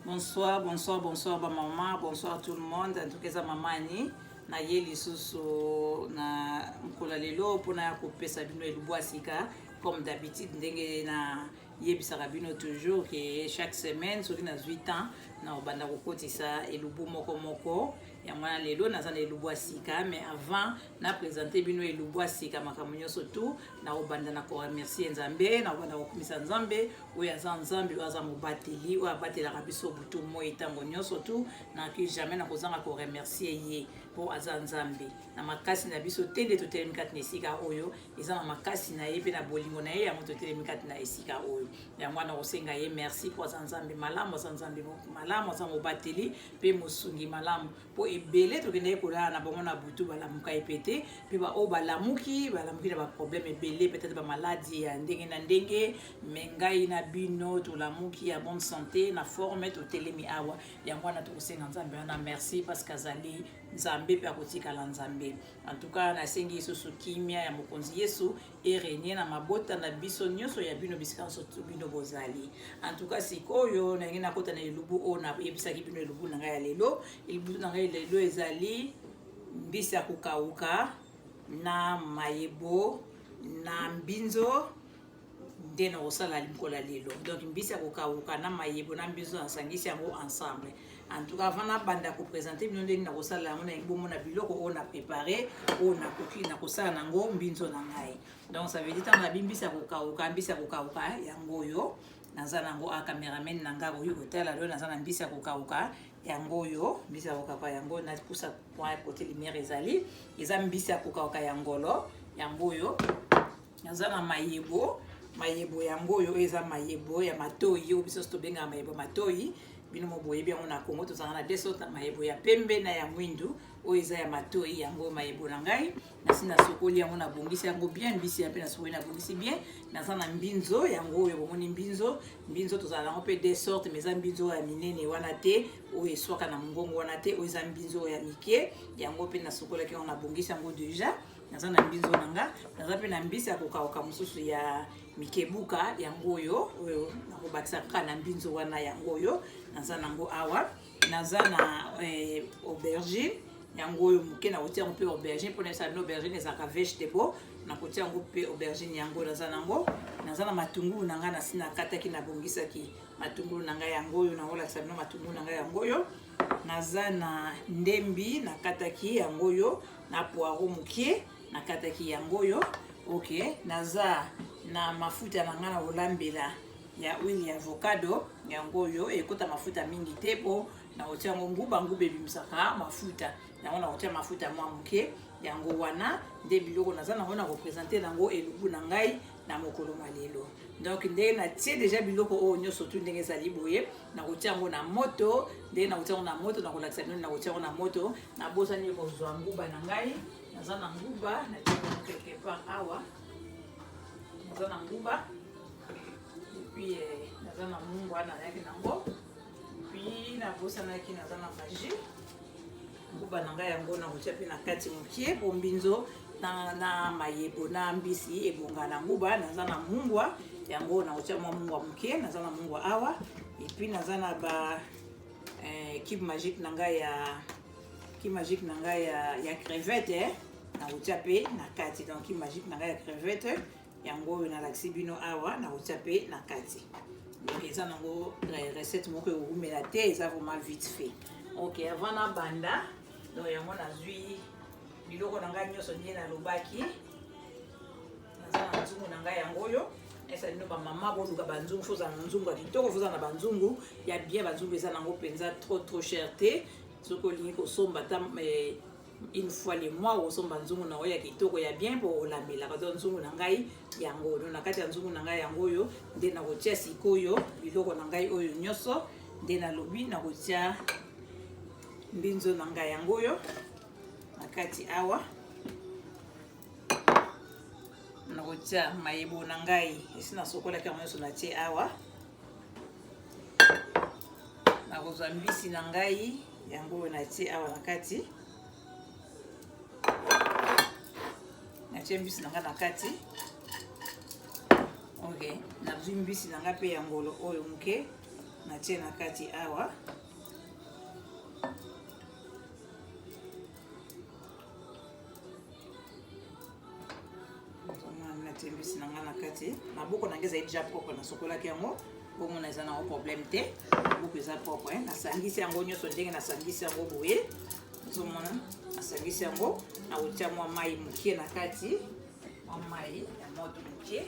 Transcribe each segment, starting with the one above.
Bonsoir, bonsoir, bonsoir ba maman, bonsoir tout le monde. En tout cas, eza maman Annie. Naye lisusu na mokolo ya lelo mpona ya kopesa bino elubu ya sika comme d'habitude ndenge na yebisaka bino toujours ke chaque semaine soki nazwi temps na kobanda kokotisa elubu moko moko. Yango wana lelo naza na elubu ya sika, mais avant na présenter bino elubu ya sika makambo nyonso tout, na kobanda na koremercier Nzambe, na kobanda kokumisa Nzambe oyo aza Nzambe, oyo aza mobateli, oyo abatelaka biso butu moi ntango nyonso tu. Nakoki jamais na kozanga koremercier ye mpo aza Nzambe. Na makasi na biso te nde totelemi kati na esika oyo, eza na makasi na ye mpe na bolingo na ye yango totelemi kati na esika oyo. Yango wana kosenga ye merci mpo aza Nzambe malamu, aza Nzambe malamu, aza mobateli mpe mosungi malamu. Mpo ebele tokendaki kolala na bango na butu, balamuka ye mpe te, mpe baoyo balamuki balamuki na baproblème ebele, peut-être bamaladi ya ndenge na ndenge, me ngai na bino tolamuki ya bonne santé, na forme, totelemi awa. Yango wana tokosenga Nzambe wana merci, parce que azali Nzambe mpe akotikala Nzambe. En tout cas, nasengi lisusu kimia ya Mokonzi Yesu erenie na mabota na biso nyonso, ya bino bisika nyonso bino bozali. En tout cas, sikoyo nalingi nakota na elubu oyo nayebisaki bino. Elubu na ngai ya lelo, elubu na ngai lelo ezali mbisi ya kokauka na mayebo na mbinzo nde nakosala mokolo ya lelo. Donc mbisi ya kokauka na mayebo na mbinzo, nasangisi yango ensemble. En tout cas, avant nabanda koprésenter bino ndenge nakosala yango, nalingi bomona biloko oyo na préparé, oyo nakoki nakosala nango mbinzo na ngai. Donc ça veut dire, ntango nabi mbisi ya kokauka, mbisi ya kokauka yango oyo naza nango. A cameraman na ngai akoki kotala lelo, naza na mbisi ya kokauka yango oyo. Mbisi ya kokauka yango, napusa point côté lumière ezali, eza mbisi ya kokauka ya ngolo yango oyo. Naza na mayebo, mayebo yango oyo, oyo eza mayebo ya matoi, oyo biso tobengaka mayebo matoi. Bino mo boyebi yango, na Congo tozalaka na deux sortes ya mayebo, ya pembe na ya mwindu. Oyo eza ya matoi, yango mayebo na ngai. Nasi nasokoli yango, nabongisi yango bien. Mbisi ya mpe nasokoli, nabongisi bien. Naza na mbinzo yango oyo bomoni. Mbinzo, mbinzo tozala yango mpe deux sortes, mais eza mbinzo oyo ya minene wana te, oyo eswaka na mongongo wana te. Oyo eza mbinzo oyo ya mike, yango mpe nasokolaki yango, nabongisi yango déjà. Naza na mbinzo na nga, naza mpe na mbisi ya kokauka mosusu ya mikebuka yango oyo, oyo nakobakisa kaka na mbinzo wana, yango oyo naza nango awa. Naza na aubergine yango oyo moke, nakotia yango mpe aubergine mpona esala bino. Aubergine ezalaka vegetable, nakotia yango mpe aubergine yango naza nango. Naza na matungulu na ngai, nasi nakataki, nabongisaki matungulu na ngai yango oyo, nakolakisa bino matungulu na ngai yango oyo. Naza na ndembi, nakataki yango oyo, na poireau mokie nakataki yango oyo. Ok, naza na mafuta na ngai na kolambela ya huile ya avocado yango oyo, ekota mafuta mingi te mpo nakotia yango nguba. Nguba ebimisaka mafuta yango, nakotia mafuta mwa moke. Yango wana nde biloko naza nango na koprésenter nango elubu na ngai na mokolo mwa lelo. Donc ndenge natie déjà biloko oyo nyonso tu, ndenge ezali boye, nakotia yango na moto. Ndenge nakotia yango na moto, nakolakisa bino. Nakotia yango na moto. Nabosani kozwa nguba na ngai. Naza na nguba, natie yango quelque part awa. Naza na nguba, et puis naza na mungwa nayaki nango, puis nabosanaki, naza na Maggi. Nguba na ngai yango nakotia mpe na kati mokie, po mbinzo na mayebo na mbisi ebonga na nguba. Naza na mungwa yango, nakotia mwa mungwa moke. Naza na mungwa awa, et puis naza na ba cube magique na ngai ya cube magique na ngai ya crevette, nakotia mpe na kati. Donc cube magique na ngai ya crevette yango oyo nalakisi bino awa, nakotia mpe na kati. Donc eza nango recette moko ekowumela te, eza vraiment vite fait. Ok, avant nabanda, donc yango nazwi biloko na ngai nyonso ndenge nalobaki. Naza na nzungu na ngai yango oyo. Esa bino bamama, boluka banzungu. Faut ozala na nzungu ya kitoko, faut ozala na banzungu ya bien. Banzungu eza nango mpenza trop trop cher te. Soki olingi kosomba, ata une fois le mois, okosomba nzungu na oyo ya kitoko ya bien mpo olambelaka. Donc nzungu na ngai yango oyo, na kati ya nzungu na ngai yango oyo nde nakotia sikoyo biloko na ngai oyo nyonso nde nalobi. Nakotia mbinzo na ngai yango oyo na kati awa. Nakotia mayebo na ngai, esi nasokolaki yango nyonso, natie awa. Nakozwa mbisi na ngai yango oyo, natie awa na kati. Natie mbisi na ngai na kati. Ok, nazwi mbisi na ngai mpe ya ngolo oyo moke. Natie na kati awa. Natie mbisi na ngai na kati. Maboko na ngai ezali deja propre, nasokolaki yango. Bomona eza nango problème te. Maboko eza propre. Nasangisi yango nyonso ndenge nasangisi yango boye. Ozomona nasangisi yango, nakotia mwa mai moke na kati, mwa mai ya moto moke.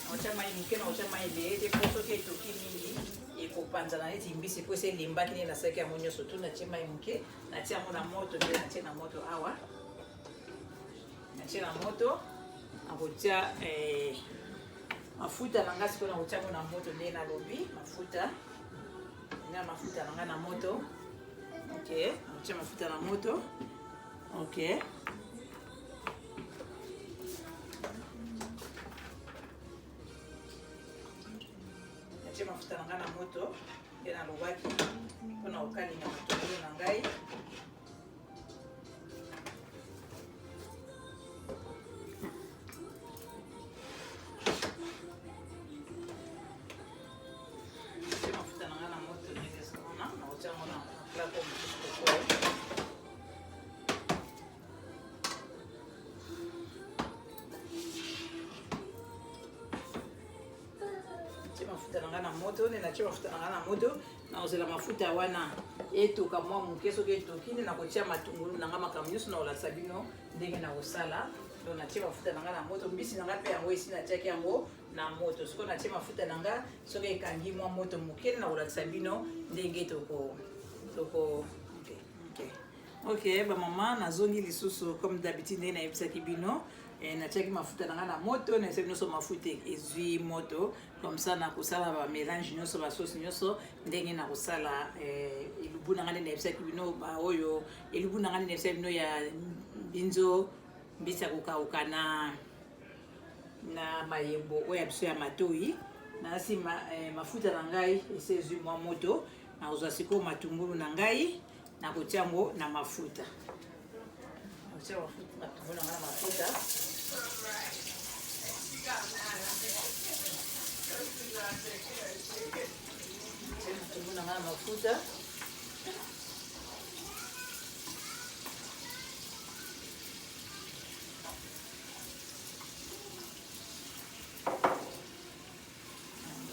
Nakotia mai moke, nakotia mai ebele te mpo soki etoki mingi ekopanzana neti mbisi, mpo esi elembaki nde nasalaki yango nyonso tu. Natie mai moke, natie yango na moto nde natie na moto awa, natie na moto. Nakotia mafuta na ngai sikoyo, nakotia yango na moto nde nalobi mafuta na mafuta na ngai na moto. Ok, nakotia mafuta na moto. Ok, natie mafuta na ngai na moto nde nalobaki mpona kokalinga matungulu na ngai. Natie mafuta na ngai na moto ndenge eza wana, nakotia yango na plateau mosusu kokoyo. Natie mafuta na ngai na moto nde natie mafuta na ngai na moto, nakozela mafuta wana etoka mwa moke. Soki etoki nde nakotia matungulu na ngai, makambo nyonso nakolakisa bino ndenge nakosala. Donc natie mafuta na ngai na moto, mbisi na ngai mpe yango esi natiaki yango na moto. Sikoyo natie mafuta na ngai, soki ekangi mwa moto moke nde nakolakisa bino ndenge toko toko ok ok bamama, nazongi lisusu comme d'habitude ndenge nayebisaki bino. Natiaki mafuta na ngai na moto, nayebisaki nyonso mafuta ezwi moto, comme ça nakosala bamélange nyonso, basauce nyonso ndenge nakosala elubu na ngai nde nayebisaki bino. Baoyo elubu na ngai nde nayebisaki bino ya mbinzo, mbisi ya kokauka na mayembo oyo ya biso ya matoi. Na nsima mafuta na ngai esi ezwi mwa moto, nakozwa sikoyo matungulu na ngai, nakotia yango na mafuta. Nakotia matungulu na ngai na mafuta. Natie matungulu na ngai na mafuta.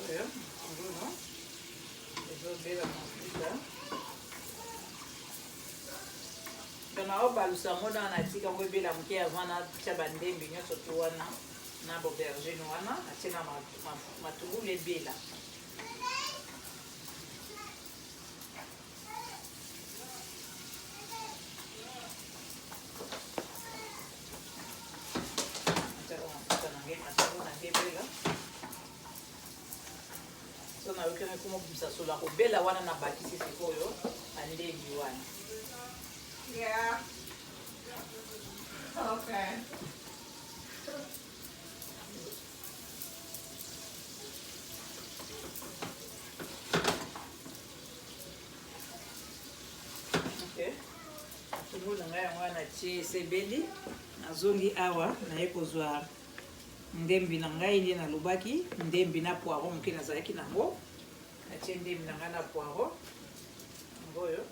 Oyo matungulu ezobela mafuta, donc naobalusa yango na natika yango ebela moke avant natia bandembi nyonso tu wana na boaubergine wana. Natie na matungulu ebela. Natiaka mafuta na ngai, matungulu na ngai ebela. So nayoki yango ekoma kobimisa solo ya kobela wana, nabakisi sikoyo bandembi wana. Yeah. Okay. Ok, matungulu na ngai yango wana natie, esebeli. Nazongi awa, naye kozwa ndembi na ngai nde nalobaki, ndembi na poireau moke nazalaki nango. Natie ndembi na ngai na poireau yango oyo,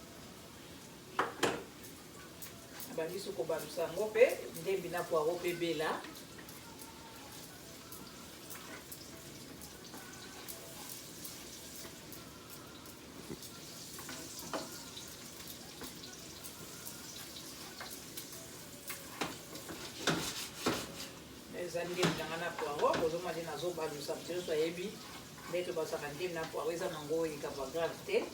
nabandisi kobalusa yango mpe ndembi na poireau mpe bela. Eza ndembi na ngai na poireau, bozomona nde nazobalusa. Moto nyonso ayebi nde tobalusaka ndembi na poireau, eza nango likambo ya grave te.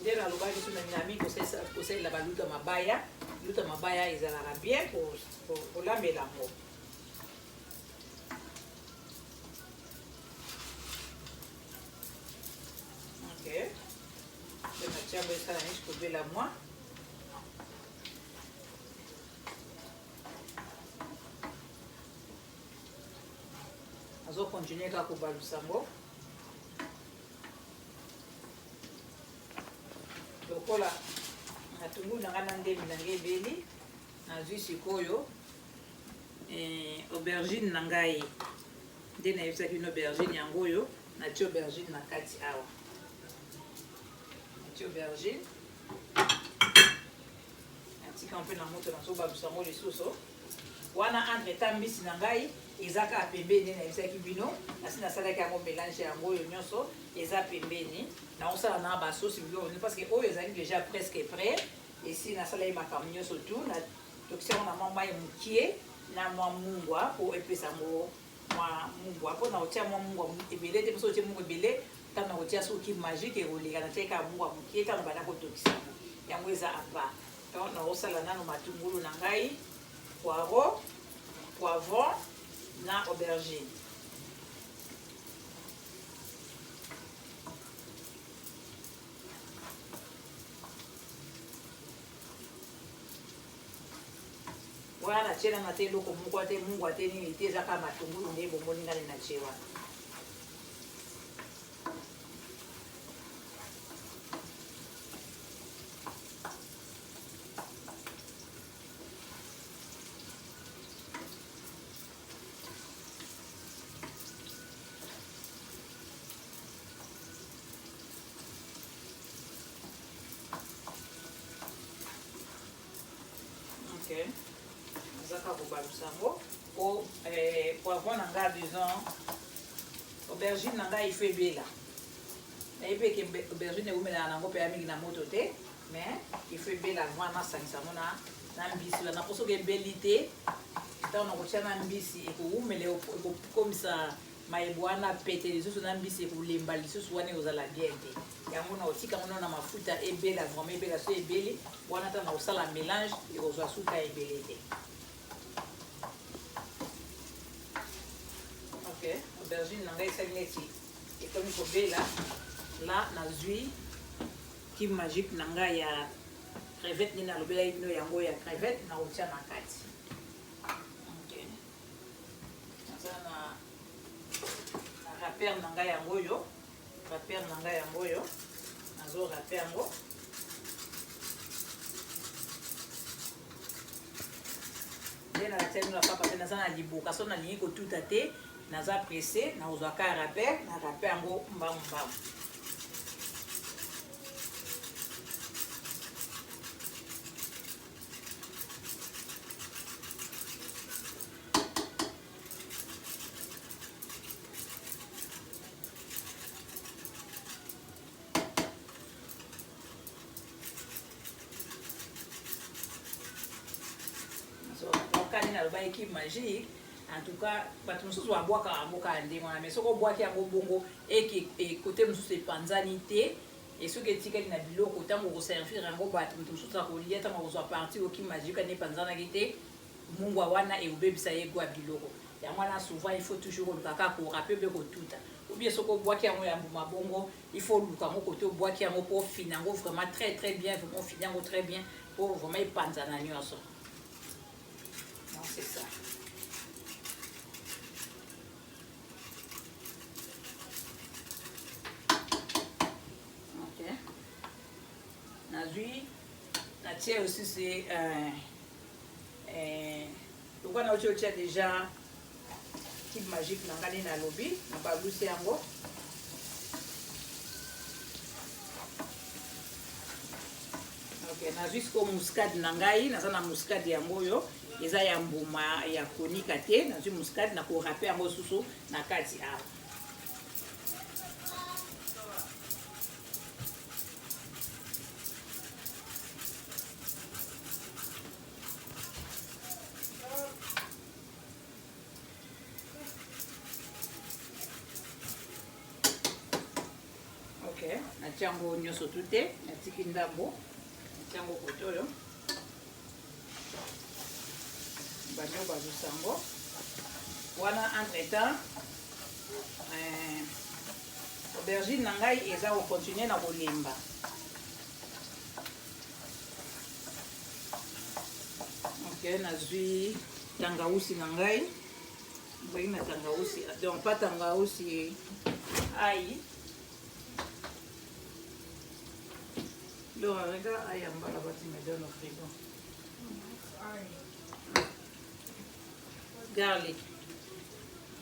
Nde nalobaki so nalingaka mingi kosalela baluta mabaya. Luta mabaya ezalaka bien kolambela yango. Ok, mpe natia yango esala neti kobela mwa. Nazocontinue kaka kobalusa yango lokola matungulu na ngai na ndembi na ngai ebeli. Nazwi sikoyo Aubergine na ngai nde nayebisaki bino aubergine yango oyo natie aubergine na kati awa natie aubergine natika mpe na moto nazobalusa yango lisusu wana entre temps mbisi na ngai eza kaka pembeni nde nayebisaki bino nasi nasalaki yango melange yango oyo nyonso eza pembeni nakosala na basosi biloko parce que oyo ezali déjà presque prêt esi nasalaki makambo nyonso tu natokisi yango na mwa mai mokie na mwa mungwa mpo epesa yango mwa mungwa mpo na kotia mwa mungwa ebele te mposo otie mungwa ebele ntango na kotia soki magique ekoleka natiaki kaka mungwa mokie ntango banda kotokisa yango yango eza apa donc nakosala nano matungulu na ngai poireau poivron na aubergine wana natie nanga te eloko moko te mungwa te nini te eza kaka matungulu nde bomoni ngani natie wana ok naza kaka kobalusa yango po eh, poivron na ngai disons aubergine na ngai il faut ebela nayebi eke aubergine ewumelaka nango mpe ya mingi na moto te mais il faut ebela avant nasangisa yango na na mbisi wana mpo soki ebeli te ntango nakotia na mbisi ekowumela ekokomisa mayebo wana pete lisusu na mbisi ekolemba lisusu wana ekozala bien te yango na kotika yango na mafuta ebela vraiment ebela so ebeli wana ntango nakosala mélange ekozwa suka ebele te ok aubergine na ngai esali neti ekomi kobela la nazwi cube magique na ngai ya crevette nini nalobelaki bino yango ya crevette nakotia na kati ok naza na raper na ngai yango oyo raper na ngai yango oyo nazo raper yango nde nalakisa bino papa mpe naza na liboka so nalingi kotuta te naza presse nakozwa ka raper na raper yango mbangu mbangu kani naloba équipe magique en tout cas bato mosusu babwakaka yango kaka ndenge wana mais soki obwaki yango bongo eke kote mosusu epanzani te e soki etikali na biloko ntango okoservir yango bato moto mosusu akolia ntango akozwa parti oki magique ane epanzanaki te mungwa wana ekobebisa ye gwa biloko yango wana souvent il faut toujours koluka kaka korape mpe kotuta ou bien soki obwaki yango ya mbuma bongo il faut oluka yango kote obwaki yango mpo ofina yango vraiment très très bien vraiment ofina yango très bien mpo vraiment epanzana nyonso non c'est ça ok nazwi natie aussi c'est euh, eh, lokola nauti otia deja cube magique na ngai nde nalobi nabalusi yango ok nazwi sikoyo muscade na ngai naza na muscade yango oyo eza ya mbuma ya konika te nazwi muscade na korape yango susu na kati awa ok natia yango nyonso tu te natiki ndambo natia yango kote oyo bandi obalusa yango wana entre temps eh, aubergine na ngai eza kocontinue na kolemba ok nazwi tangausi na ngai nazalaki na tangausi donc pas tangausi ai Laura, regarde ail en bas là-bas, tu me donnes au frigo. Garlic.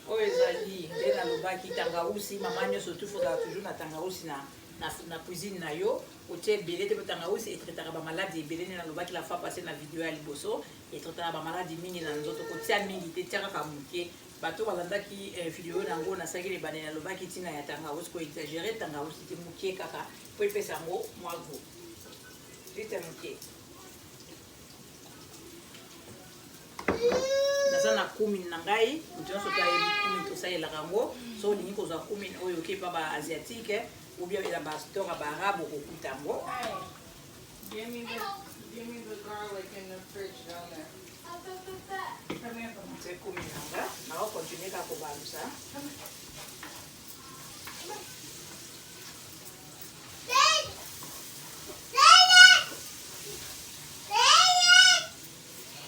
Oyo ezali nde nalobaki tangawusi. Mama nyonso tu fozala toujours na tangawusi na cuisine na yo. Otie ebele te, po tangawusi etraitaka bamaladi ebele. Nde nalobaki la fois passée na video ya liboso, etraitaka bamaladi mingi na nzoto. Kotia mingi te, tia kaka moke. Bato balandaki video nango nasalaki lebane, nalobaki ntina ya tangawusi. Koexagérer tangawusi te, moke kaka po epesa yango mwa goût, juste moke. Naza na cumin na ngai. Moto nyonso to ayebi cumin, tosalelaka yango. So olingi kozwa cumin oyo, oke pa baasiatique ou bien na bastore ya baarabe, okokuta yango. Hey, give me the garlic in the fridge down there. Come here, Mama. Tie cumin na nga, nakocontinuer kaka kobalusa. Come here. Come here.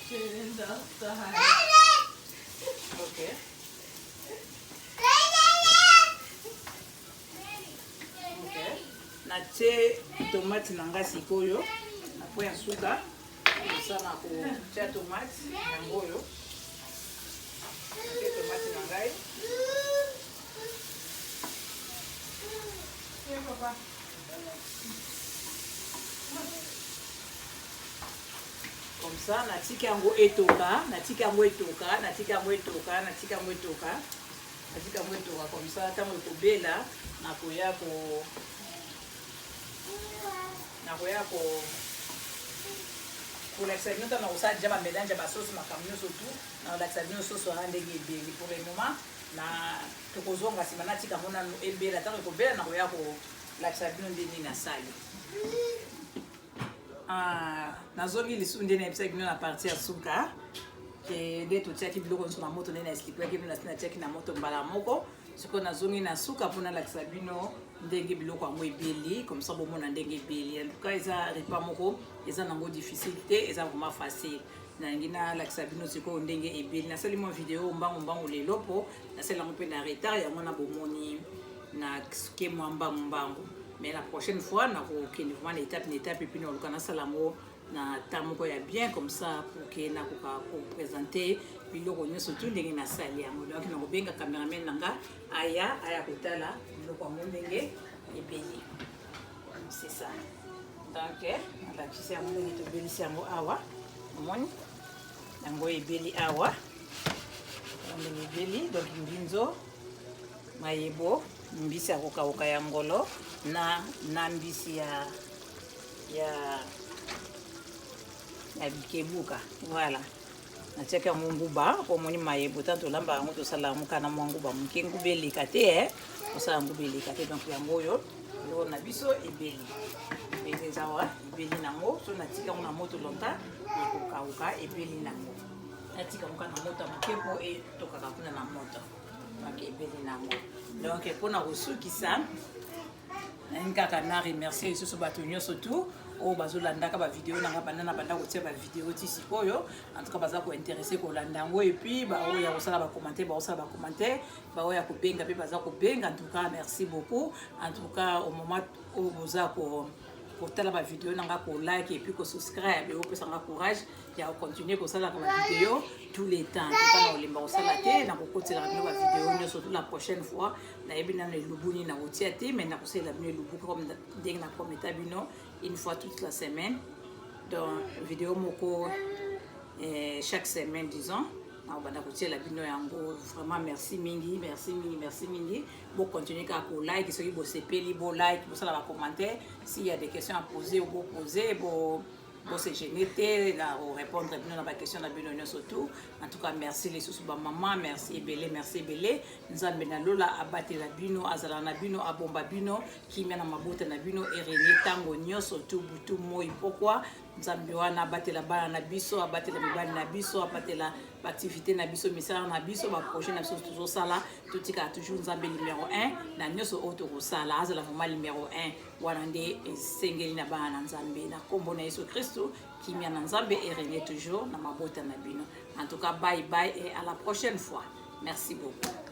Jaden's outside. Ok, natie tomate na nga sikoyo na po ya suka. Kosala kotia tomate yango oyo, natie tomate na ngai. Here, Papa. Comme ça, natiki yango etoka, natiki yango etoka, natiki yango etoka, natiki yango etoka, natiki yango etoka. Comme ça, ntango ekobela, nakoya kolakisa bino ntango nakosala déjà bamélange ya basauce, makambo nyonso tu nakolakisa bino sauce wana ndenge ebeli. Pour le moment na tokozonga nsima. Natika yango nanu ebela. Ntango ekobela, nakoya kolakisa bino nde nini nasali. Ah, nazongi lisusu. Nde nayebisaki bino na partie ya suka ke nde totiaki biloko nyonso na moto, nde na expliquaki bino nasi natiaki na moto mbala moko. Sikoyo nazongi na suka mpo nalakisa bino ndenge biloko yango ebeli, comme ça bomona ndenge ebeli. En tout cas, eza repas moko eza nango difficile te, eza vraiment facile. Nalingi nalakisa bino sikoyo ndenge ebeli. Nasali mwa video mbangu mbangu lelo mpo nasali yango mpe na retard, yango na bomoni na ke mwa mbangu mbangu. Mais la prochaine fois, nakokende vraiment na étape na étape, et puis naluka nasala yango na temps moko ya bien, comme ça pour que nakoka koprésenter biloko nyonso tu ndenge nasali yango. Donc nakobenga cameraman na nga aya kotala biloko yango ndenge ebeli. C'est ça. Donc nalakisi yango ndenge tobelisi yango awa. Omoni yango ebeli awa ndenge ebeli. Donc mbinzo, mayebo, mbisi ya kokauka ya ngolo na mbisi ya bikebuka. Voilà, natiaki yango nguba po omoni mayebo, ntango tolamba yango, tosala yango kana mwa nguba moke, nguba eleka te, tosala nguba eleka te. Donc yango oyo biloko na biso ebeli, ebeli, eza wa ebeli nango. So natika yango na moto longtemps, ekokauka. Ebeli nango, natika yango kaka na moto ya moke mpo etokaka kuna na moto. Donc ebeli nango. Donc mpona kosukisa, nalingi kaka na remercier lisusu bato nyonso tu oyo bazolandaka bavideo nanga banda na banda kotia bavideo ti sikoyo. En tout cas, baza kointéresser kolanda yango, et puis baoyo ya kosala bacommentaire, baosala bacommentaire, baoyo ya kobenga mpe baza kobenga. En tout cas, merci beaucoup. En tout cas, au moment oyo boza kotala bavideo nanga, kolike et puis kosubscribe, opesanga courage ya kocontinuer kosalaka bavideo tous les temps. Toka na kolemba kosala te, na kokotelaka bino bavideo nyonso. Tout la prochaine fois, nayebi nano elubu nini nakotia te, mais nakosalela bino elubu comme ndenge na prometa bino, une fois toute la semaine. Donc vidéo moko chaque semaine, disons, nakobanda kotiela bino yango. Vraiment merci mingi, merci mingi, merci mingi. Bocontinue kaka kolike soki bosepeli, bolike, bosala bacommentaire. S'il y a des questions à poser, bopose, bo bose gêner te na korépondre bino na baquestion na bino nyonso tout. En tout cas, merci lisusu bamama, merci ebele, merci ebele. Nzambe na lola abatela bino, azala na bino, abomba bino, kimia na mabota na bino erenie ntango nyonso tu, butu, moi, pokwa. Nzambe wana abatela bana na biso, abatela mibali na biso, abatela baactivité na biso, misala na biso, baprojet na biso tozosala. Totikala toujours Nzambe numéro 1 na nyonso oyo tokosala. Azala vraiment numéro 1 wana nde esengeli na bana na Nzambe. Na nkombo na Yesu Kristu, kimia na Nzambe erenie toujours na mabota na bino. En tout cas, bye bye et à la prochaine fois. Merci beaucoup.